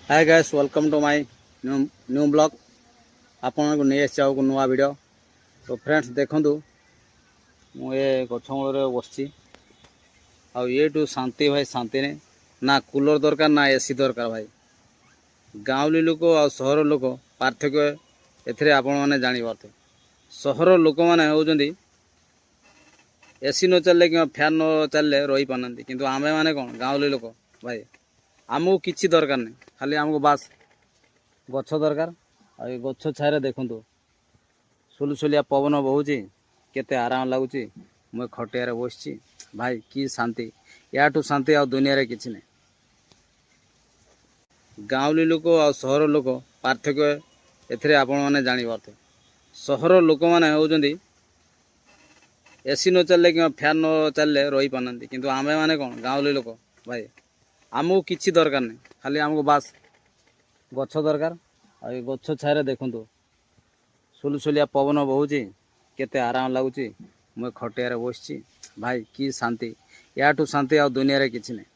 Hi guys, welcome to my new vlog. ଆପଣଙ୍କୁ ନେଇ ଆସିଛି ଆଉ ଏକ ନୂଆ ଭିଡ଼ିଓ। ତ ଫ୍ରେଣ୍ଡସ୍, ଦେଖନ୍ତୁ, ମୁଁ ଏ ଗଛ ମୂଳରେ ବସିଛି ଆଉ ଏଇଠୁ ଶାନ୍ତି ଭାଇ, ଶାନ୍ତି ନାହିଁ। ନା କୁଲର୍ ଦରକାର, ନା ଏସି ଦରକାର ଭାଇ। ଗାଉଁଲି ଲୋକ ଆଉ ସହର ଲୋକ ପାର୍ଥକ୍ୟ ଏଥିରେ ଆପଣମାନେ ଜାଣିପାରୁଥିବେ। ସହର ଲୋକମାନେ ହେଉଛନ୍ତି ଏସି ନ ଚାଲିଲେ କିମ୍ବା ଫ୍ୟାନ୍ ନ ଚାଲିଲେ ରହିପାରୁନାହାନ୍ତି। କିନ୍ତୁ ଆମେମାନେ କ'ଣ ଗାଉଁଲି ଲୋକ ଭାଇ, ଆମକୁ କିଛି ଦରକାର ନାହିଁ, ଖାଲି ଆମକୁ ବାସ୍ ଗଛ ଦରକାର। ଆଉ ଏ ଗଛ ଛାଇରେ ଦେଖନ୍ତୁ, ସୁଲୁସୁଲିଆ ପବନ ବହୁଛି, କେତେ ଆରାମ ଲାଗୁଛି। ମୁଁ ଏ ଖଟିଆରେ ବସିଛି ଭାଇ, କି ଶାନ୍ତି! ୟାଠୁ ଶାନ୍ତି ଆଉ ଦୁନିଆରେ କିଛି ନାହିଁ। ଗାଉଁଲି ଲୋକ ଆଉ ସହର ଲୋକ ପାର୍ଥକ୍ୟ ଏଥିରେ ଆପଣମାନେ ଜାଣିପାରୁଥିବେ। ସହର ଲୋକମାନେ ହେଉଛନ୍ତି ଏସି ନ ଚାଲିଲେ କିମ୍ବା ଫ୍ୟାନ୍ ନ ଚାଲିଲେ ରହିପାରୁନାହାନ୍ତି। କିନ୍ତୁ ଆମେମାନେ କ'ଣ ଗାଉଁଲି ଲୋକ ଭାଇ, ଆମକୁ କିଛି ଦରକାର ନାହିଁ, ଖାଲି ଆମକୁ ବାସ୍ ଗଛ ଦରକାର। ଆଉ ଏ ଗଛ ଛାଇରେ ଦେଖନ୍ତୁ, ସୁଲୁସୁଲିଆ ପବନ ବହୁଛି, କେତେ ଆରାମ ଲାଗୁଛି। ମୁଁ ଏ ଖଟିଆରେ ବସିଛି ଭାଇ, କି ଶାନ୍ତି! ୟାଠୁ ଶାନ୍ତି ଆଉ ଦୁନିଆରେ କିଛି ନାହିଁ।